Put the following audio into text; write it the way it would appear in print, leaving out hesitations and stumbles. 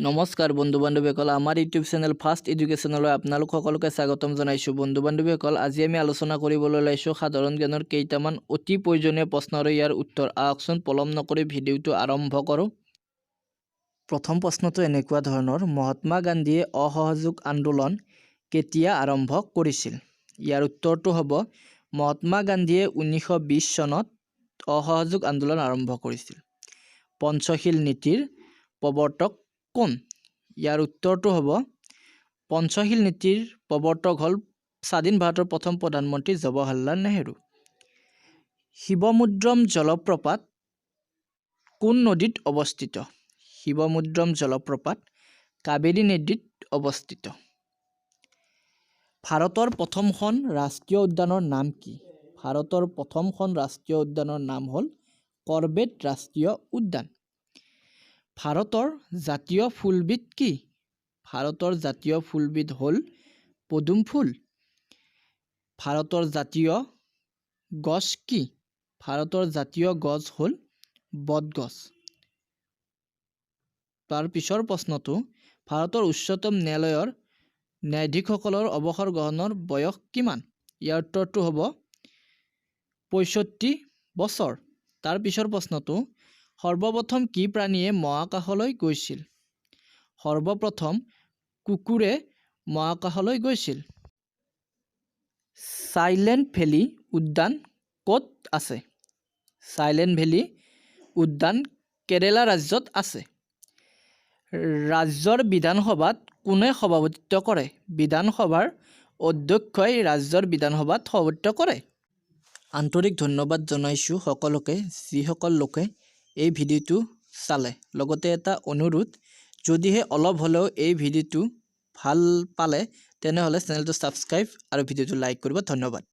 নমস্কাৰ বন্ধু বান্ধৱীসকল, আমাৰ ইউটিউব চেনেল ফাৰ্ষ্ট এডুকেশ্যনলৈ আপোনালোক সকলোকে স্বাগতম জনাইছোঁ। বন্ধু বান্ধৱীসকল, আজি আমি আলোচনা কৰিবলৈ ওলাইছোঁ সাধাৰণ জ্ঞানৰ কেইটামান অতি প্ৰয়োজনীয় প্ৰশ্ন আৰু ইয়াৰ উত্তৰ। আহকচোন, পলম নকৰি ভিডিঅ'টো আৰম্ভ কৰোঁ। প্ৰথম প্ৰশ্নটো এনেকুৱা ধৰণৰ: মহাত্মা গান্ধীয়ে অসহযোগ আন্দোলন কেতিয়া আৰম্ভ কৰিছিল? ইয়াৰ উত্তৰটো হ'ব, মহাত্মা গান্ধীয়ে 1920 চনত অসহযোগ আন্দোলন আৰম্ভ কৰিছিল। পঞ্চশীল নীতিৰ প্ৰৱৰ্তক কোন? ইয়াৰ উত্তৰটো হ'ব, পঞ্চশীল নীতিৰ প্ৰৱৰ্তক হ'ল স্বাধীন ভাৰতৰ প্ৰথম প্ৰধানমন্ত্ৰী জৱাহৰলাল নেহেৰু। শিৱমুদ্ৰম জলপ্ৰপাত কোন নদীত অৱস্থিত? শিৱমুদ্ৰম জলপ্ৰপাত কাবেৰী নদীত অৱস্থিত। ভাৰতৰ প্ৰথমখন ৰাষ্ট্ৰীয় উদ্যানৰ নাম কি? ভাৰতৰ প্ৰথমখন ৰাষ্ট্ৰীয় উদ্যানৰ নাম হ'ল কৰবেট ৰাষ্ট্ৰীয় উদ্যান। ভাৰতৰ জাতীয় ফুলবিধ কি? ভাৰতৰ জাতীয় ফুলবিধ হ'ল পদুম ফুল। ভাৰতৰ জাতীয় গছ কি? ভাৰতৰ জাতীয় গছ হ'ল বটগছ। তাৰ পিছৰ প্ৰশ্নটো, ভাৰতৰ উচ্চতম ন্যায়ালয়ৰ ন্যায়াধীশসকলৰ অৱসৰ গ্ৰহণৰ বয়স কিমান? ইয়াৰ উত্তৰটো হ'ব 65 বছৰ। তাৰ পিছৰ প্ৰশ্নটো, সৰ্বপ্ৰথম কি প্ৰাণীয়ে মহাকাশলৈ গৈছিল? সৰ্বপ্ৰথম কুকুৰে মহাকাশলৈ গৈছিল। চাইলেণ্ট ভেলী উদ্যান ক'ত আছে? চাইলেণ্ট ভেলী উদ্যান কেৰেলা ৰাজ্যত আছে। ৰাজ্যৰ বিধানসভাত কোনে সভাপতিত্ব কৰে? বিধানসভাৰ অধ্যক্ষই ৰাজ্যৰ বিধানসভাত সভাপতিত্ব কৰে। আন্তৰিক ধন্যবাদ জনাইছোঁ সকলোকে, যিসকল লোকে এই ভিডিঅ'টো চালে। লগতে এটা অনুৰোধ, যদিহে অলপ হ'লেও এই ভিডিঅ'টো ভাল পালে, তেনেহ'লে চেনেলটো ছাবস্ক্ৰাইব আৰু ভিডিঅ'টো লাইক কৰিব। ধন্যবাদ।